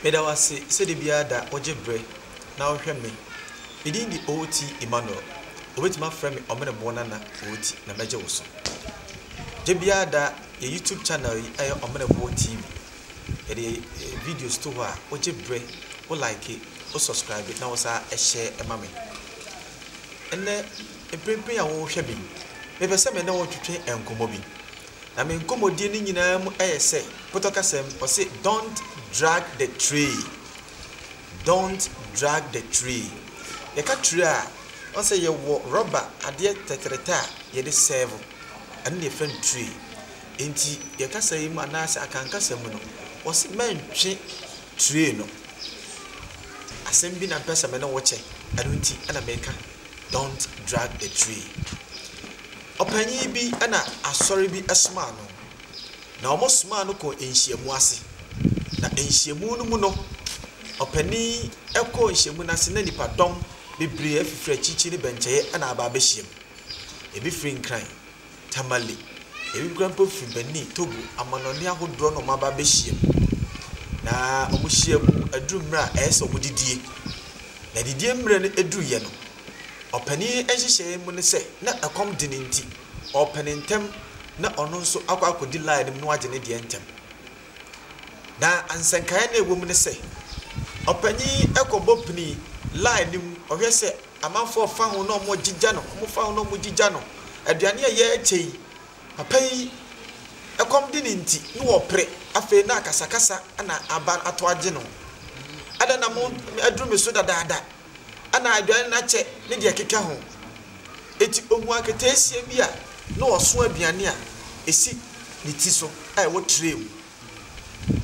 Meda wo ase sɛ da biara da wogye berɛ na wohwɛ me. Me din de OT Emmanuel. Wobɛtumi afrɛ me Ɔmeneboɔ Nana OT na mɛgye wo so. Da biara da yɛ YouTube channel yi a ɛyɛ Ɔmeneboɔ TV. Yɛde videos to hɔ a wogye berɛ, wo like, wo subscribe na wo san share ma me. Ɛnnɛ mprempren a worehwɛ me yi, mepɛ sɛ me ne wo twetwe nkɔmmɔ bi. Na me nkɔmmɔdie no nyinaa mu yɛ sɛ, Potɔ kasa mu, ɔse don't drag the tray, don't drag the tray. Yɛka tray a, woahu sɛ yɛwɔ rɔba adeɛ tɛtrɛtɛ a yɛde sɛɛvo, ɛno na yɛfrɛ no tray. Enti yɛ kasa yi mu anaasɛ Akan kasa mu no, wɔse mɛntwe tray no. Asɛm bi na mpɛ sɛ me ne wo kyɛ, ɛno nti na meka don't drag the tray. Ɔpanyin bi na asɔre bi somaa no, na wɔsomaa no kɔɔ nhyiamu ase. Na nhyiamu no mu no, ɔpanin yi kɔɔ nhyiamu no ase na nnipadɔm bebree afifiri akyirikyiri ne bɛnkyɛeɛ na aba abɛhyiam. Ebi firi Nkran, Tamale, ebi koraa mpo firi Benin, Togo, amanɔne ahodoɔ na wɔaba abɛhyiam. Na wɔhyia mu, aduru mmerɛ a ɛyɛ sɛ wɔdidie. Na adidie mmerɛ no duruiɛ no, Ɔpanin yi nhyehyɛeɛ mu ne sɛ na ɛkɔm de no nti, ɔrepɛ no ntɛm na ɔno nso akɔ akɔdi line no mu na wagye ne deɛ ntɛm. Na nsɛnkaeɛ no a ɛwɔ mu ne sɛ, ɔpanin yi kɔbɔ pini line no mu, ɔhwɛ sɛ amanfoɔ refa ho na wɔregyigya no, wɔfa ho na wɔgyigya no. Aduane a yɛrekyɛ yi, papa yi ɛkɔm de no nti na ɔrepere, afei na akasakasa na aba ato agye no. Adɛn na mo aduru me so dadaada? Ɛna aduane no akyɛ ne deɛ ɛkeka ho. Enti ɔhuu aketeesia bi a na ɔso aduane a ɛsi ne ti so a ɛwɔ tray mu.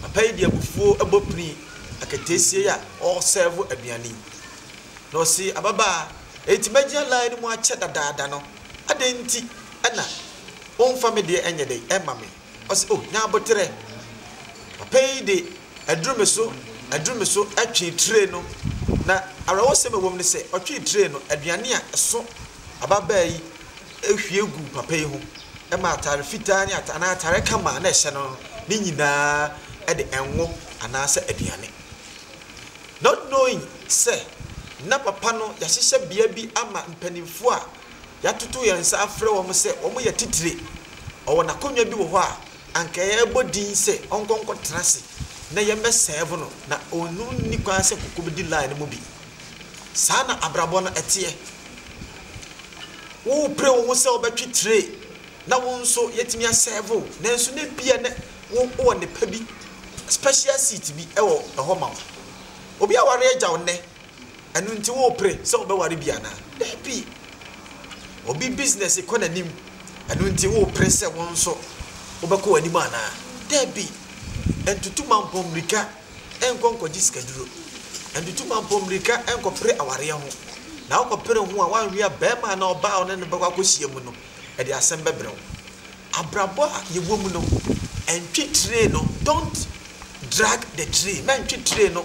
Papa yi de abufuo bɔ pirii aketeesia yi a ɔresɛɛvo aduane yi. Na ɔse, Ababaa, enti magyina line no mu akyɛ dadaada no, adɛn nti na womfa me deɛ nyɛ dɛn mma me? Ɔse, Oh, nya aboterɛ. Papa yi de aduru me so, aduru me so twee tray no. Na awerɛhosɛm a ɛwɔ mu ne sɛ, ɔtwee tray no, aduane a ɛso ababaa yi hwie guu papa yi ho ma atare fitaa ne atare, anaa atare kama a na ɛhyɛ no no, ne nyinaa de ngo anaasɛ aduane. Not knowing sɛ na papa no yɛahyehyɛ bea bi ama mpanimfoɔ a Yɛatoto yɛn nsa afrɛ wɔn sɛ wɔyɛ titire. Ɔwɔ n'akonnwa bi wɔ hɔ a, anka yɛrebɔ din sɛ ɔnkɔ nkɔtena ase na yɛmmɛsɛɛvo no, na ɔno nni kwan sɛ kɔkɔbɛdi line no mu bi. Saa na abrabɔ no teɛ. Worepere wo ho sɛ wobɛtwe tire na wo nso yɛatumi asɛɛvo wo, nanso na ebia na wo wowɔ nnepa bi, special seat bi wɔ hɔ ma wo. Obi aware agya wo nnɛ, Ɛno nti worepere sɛ wobɛware bi anaa? Dabi! Obi business kɔ n'anim, ɛno nti worepere sɛ wo nso wobɛkɔ w'anim anaa? Dabi! Ntutu mampɔn mmirika nkɔ nkɔgye sikaduro. Ntutu mampɔn mmirika nkɔpere awareɛ ho. Na wokɔpere ho a, woanhwɛ a barima anaa ɔbaa a wo ne no bɛkɔ akɔhyia mu no, ɛde asɛm bɛbrɛ wo. Abrabɔ a yɛwɔ mu no, ntwe tire no, don't drag the tray, mɛntwe tire no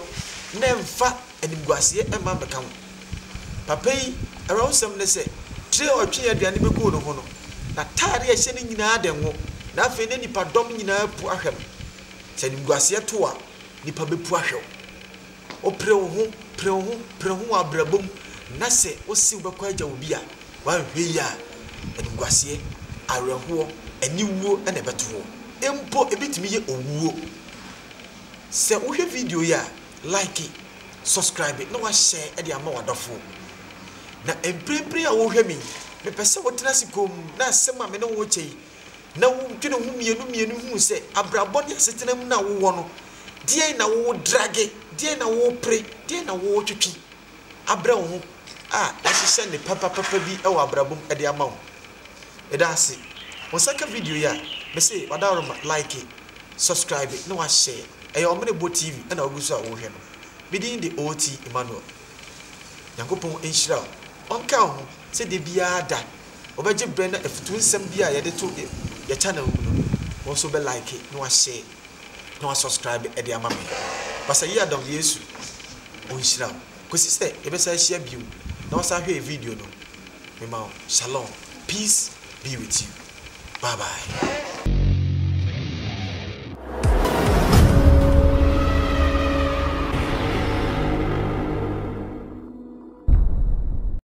na ɛmfa animguaseɛ mma mmɛka ho. Papa yi, awerɛhosɛm ne sɛ, tire a ɔtwee aduane bɛguu ne ho no, n'atadeɛ a ɛhyɛ no nyinaa de ngo, na afei na nnipadɔm nyinaa apu ahwɛ no. Sɛ animguaseɛ to wo a, nnipa bɛpu ahwɛ wo. Wopere wo ho, pere wo ho, pere wo ho wɔ abrabɔ mu, na sɛ wose wobɛkɔ agya obi a, woanhwɛ yie a, animguaseɛ, awerɛhoɔ, aniwuo na ɛbɛto wo. Mpo ɛbɛtumi yɛ owuo. Sɛ wohwɛ video yi a, like, subscribe na woahyɛ de ama w'adɔfoɔ. Na mprempren a worehwɛ me yi, mepɛ sɛ wotena ase komm na asɛm a me ne wo rekyɛ yi, na wodwene ho mmienu mmienu hu sɛ abrabɔ ne asetena mu no a wowɔ no, deɛn na woredrage, deɛn na worepere, deɛn na woretwetwe abrɛ wo ho a ɛhyehyɛ nnepa papapa bi wɔ abrabɔ mu de ama wo. Meda ase. Wo nsa ka video yi a, mese w'adaworoma like, subscribe na w'ashare. Ɛyɛ Ɔmenebɔ TV na wogu so a worehwɛ no. Me din de OT Emmanuel. Nyankopɔn nhyira wo, ɔnka wo ho sɛ da biara da wobɛgye berɛ na afutuo nsɛm bi a yɛde to yɛ channel mu no, wo nso wobɛ like na w'ashare na wa subscribe de ama me. Pastor Yiadom Yesu ɔnhyira wo. Kɔsi sɛ yɛbɛsan ahyia bio na wasan ahwɛ yɛ video no, mema wo shalom, peace be with you. Bye bye.